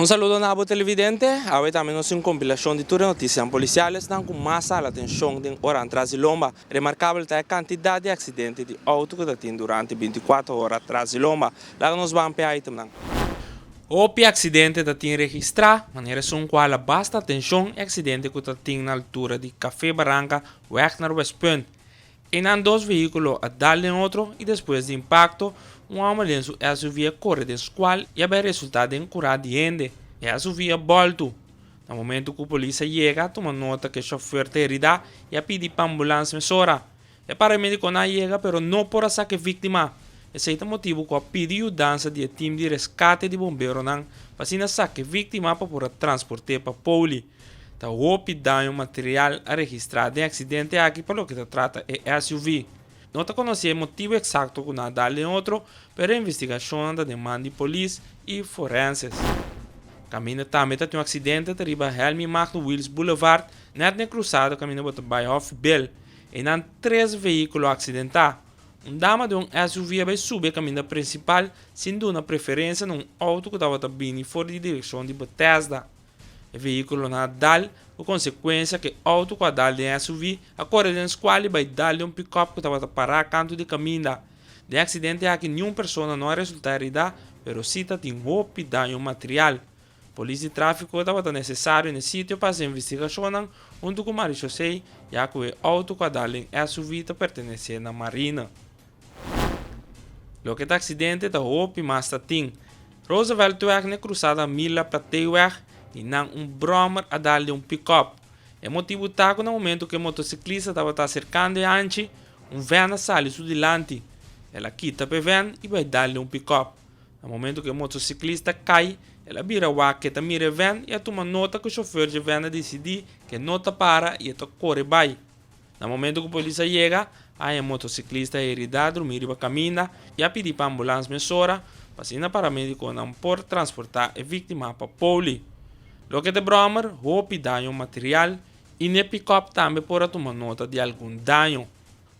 Un saludo na abo televidente, awe tambe nos tin un kompilashon di tur e notisianan polisial esnan ku mas hala atenshon den ora tras di lomba. Remarkabel ta e kantidat di aksidente di outo ku ta tin durante bintikuater ora tras di lomba. Laga nos ban p'e itemnan. Hopi aksidente ta tin registrá, manera esun ku hala basta atenshon e aksidente ku ta tin na altura di Café Baranka, wèg naar Westpunt. Einan dos vehíkulo a dal den otro i despues di impakto, un hòmber den su SUV a kore den skual i a bai resultá den kurá di hende. E SUV a bòltu. Na momentu ku polis a yega a tuma nota ku e shòfer ta heridá i a pidi pa ambulans mesora. E paramedikonan a yega pero no por a saka e víktima. Esei ta motibu ku a pidi yudansa di e tim di reskate di bomberonan pa asina saka e víktima pa por a transport'é pa Poli. Ta hopi daño material a registrá den aksidente aki pa loke ta trata e SUV. No ta konosí e motibu eksakto ku nan a dal den otro, pero e investigashonnan ta den man di polis i forenses. Kaminda tambe ta tin un aksidente ta riba Helmi Magno Wiels Boulevard, nèt na e krusada kaminda bo ta bai Hòf Bel. Einan tres vehíkulo a aksidentá. Un dama den un SUV a bai subi e kaminda prinsipal sin duna preferensia na un outo ku tabata bini for di direkshon di Bethesda. E vehíkulonan a dal, ku konsekuensia ku e outo ku a dal den e SUV a kore den skual i bai dal den un pikòp ku tabata pará kantu di kaminda. Den e aksidente aki niun persona no a resultá heridá, pero sí ta tin hopi daño material. Polis di tráfiko tabata nesesario na e sitio pa hasi investigashonnan huntu ku Marie-José, ya ku e outo ku a dal den SUV ta pertenesé na Marina. Loke ta aksidente ta hopi mas ta tin. Rooseveltweg n'e krusada Mila Plateeweg i nan un bròmer a dal den un pikòp. E motibu ta ku na momentu ku e motosiklista tabata aserkando e hanchi, un vèn a sali su dilanti. El a kita p'e vèn i bai dal den un pikòp. Na momentu ku e motosiklista kai, el a bira wak ke ta mira e vèn i a tuma nota ku shofèr dje vèn a disidí ku e no ta para i e ta kore bai. Na momento ku polis a yega, a haña e motosiklista heridá drumí riba kaminda i a pidi pa ambulans mesora pa asina paramedikonan por transportá e víktima pa Poli. Loke ta e bròmer, hopi daño material i n'e pikòp tambe por a tuma nota di algun daño.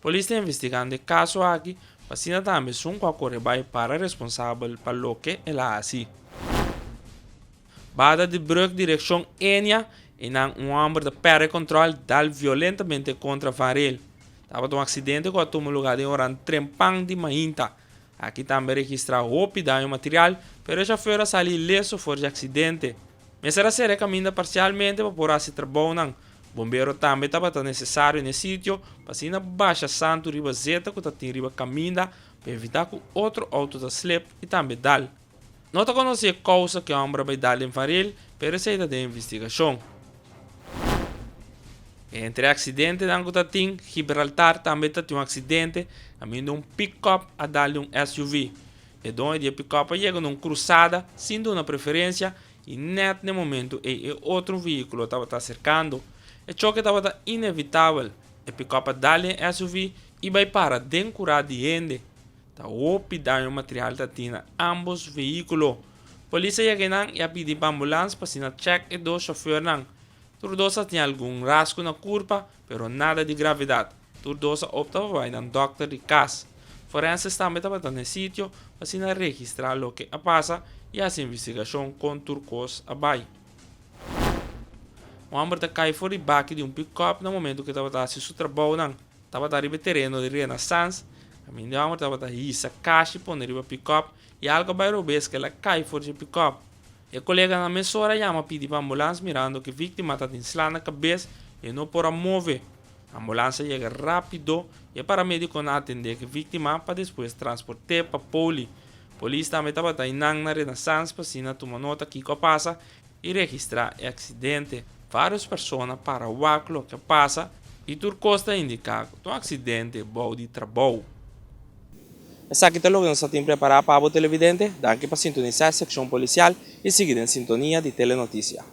Polis ta investigando e kaso aki pa asina tambe esun ku a kore bai para responsabel pa loke el a hasi. Bada di brug direkshon Enia i nan un hòmber ta pèrdè kòntròl dal violentamente kontra vanrail. Tabata un aksidente ku a tuma lugá den oran trempan di mainta. Aki tambe a registrá hopi daño material, pero e shofèr a sali ileso for dje aksidente. Mester a sera e kaminda parsialmente pa por hasi trabounan. Bombero tambe tabata nesesario n'e sitio pa asina basha santu riba zeta ku ta tin riba kaminda pa evitá ku otro outo ta slep i tambe dal. No ta konosí e kousa ku e hòmber a bai dal den varil, pero esei ta den investigashon. Entre e aksidentenan ku ta tin, Gibraltar tambe ta tin un aksidente kaminda un pikòp a dal di un SUV. E doño di e pikòp a yega na un krusada sin duna preferensia i nèt na e momentu ei e otro vehíkulo tabata aserkando. E choke tabata inevitabel, e pikòp a dal den e SUV i bai para den kurá di hende. Ta hopi daño material ta tin na ambos vehíkulo. Polis a yega einan i a pidi pa ambulans pa asina chèk e dos shofèrnan. Tur dos a tin algun rasku na kurpa, pero nada di gravedat. Tur dos a opta pa bai nan dòkter di kas. Forenses tambe tabata na e sitio pa asina registrá loke a pasa i hasi investigashon kon tur kos a bai. Un hòmber ta kai for di baki di un pikòp na momentu ku e tabata hasi su trabounan. Tabata riba e tereno di Renaissance, kaminda e hòmber tabata hisa kashi pone riba pikòp i algu a bai robes ku el a kai for dje pikòp. E koleganan mesora a yama pidi pa ambulans mirando ku e víktima ta tin sla na kabes i e no por a move. Ambulans a yega rápido i e paramedikonan a atendé ku e víktima pa despues transport'é pa poli. Polis tambe tabata einan na Renaissance pa asina tuma nota kiko a pasa i registrá e aksidente. Vários persona para wak loke a pasa i tur kos ta indiká ku ta un aksidente bou di trabou. Esaki ta loke nos ta tin prepará pa bo televidente. Danki pa sintonisá e sekshon polisial i sigui den sintonia di Telenoticia.